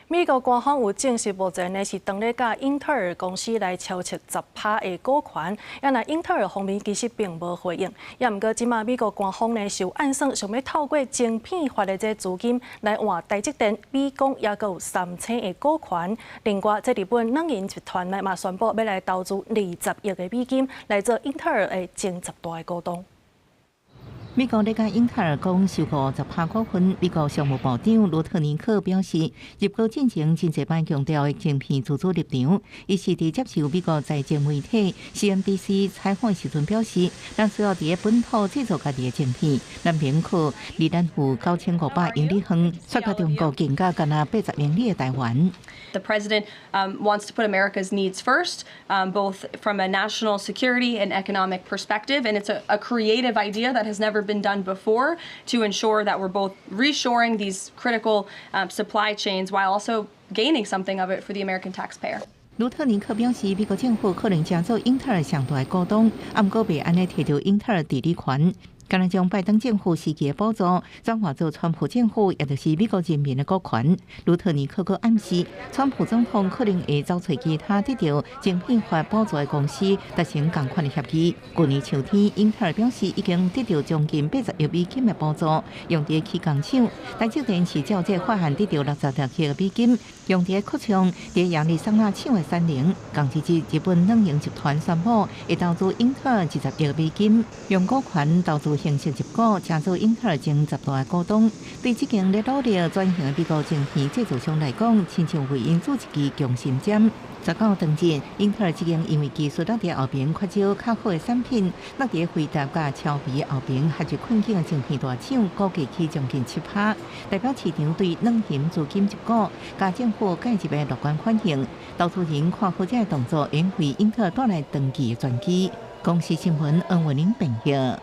美國官方有證實，目前呢是當咧佮英特爾公司來抽取10趴的股權，啊若英特爾方面其實並無回應。也毋過，這馬美國官方呢是有暗算，想欲透過晶片法的這資金來換台積電、美光抑閣有三星的股權。另外，這日本軟銀集團呢嘛宣布欲來投資20億的美金來做英特爾的前十大的股東。美國咧共英特爾講收購10趴股份。美國商務部長盧特尼克表示，入國進前真濟擺強調的晶片自主立場。伊是佇接受美國財經媒體 CNBC 採訪時陣表示，咱需要佇本土製造家己的晶片，咱免靠離咱有9500英里遠，煞佮中國間隔干焦80英里的台灣。 The president wants to put America's needs first, both from a national security and economic perspective, and it's a creative idea that has never been done before to ensure that we're both reshoring these critical supply chains while also gaining something of it for the American taxpayer. 盧特尼克表示，美國政府可能成做英特爾上大的股東，毋過袂按呢提著英特爾治理權。敢若將拜登政府時期的補助轉化做川普政府，也就是美國人民的股權。盧特尼克閣暗示，川普總統可能會走揣其他得著晶片法補助的公司達成仝款的協議。去年秋天，英特爾表示已經得著將近80億美金的補助，用佇起工廠。台積電是照這法案得著66億美金，用佇擴充佇亞利桑那廠的產能。仝一日，日本軟銀集團宣布會投資英特爾20億美金，用股權投資形式入股，成做英特爾前十大股東。對這間咧努力轉型的美國晶片製造商來講，親像為𪜶注一支強心針。19當日，英特爾這間因為技術落佇後爿缺少較好的產品，落佇輝達佮超微後爿陷入困境的晶片大廠，股價起將近7趴，代表市場對軟銀資金入股、佮政府介入的樂觀反應。投資人看好這个動作，會為英特爾帶來長期的轉機。公視新聞，黃文玲編譯。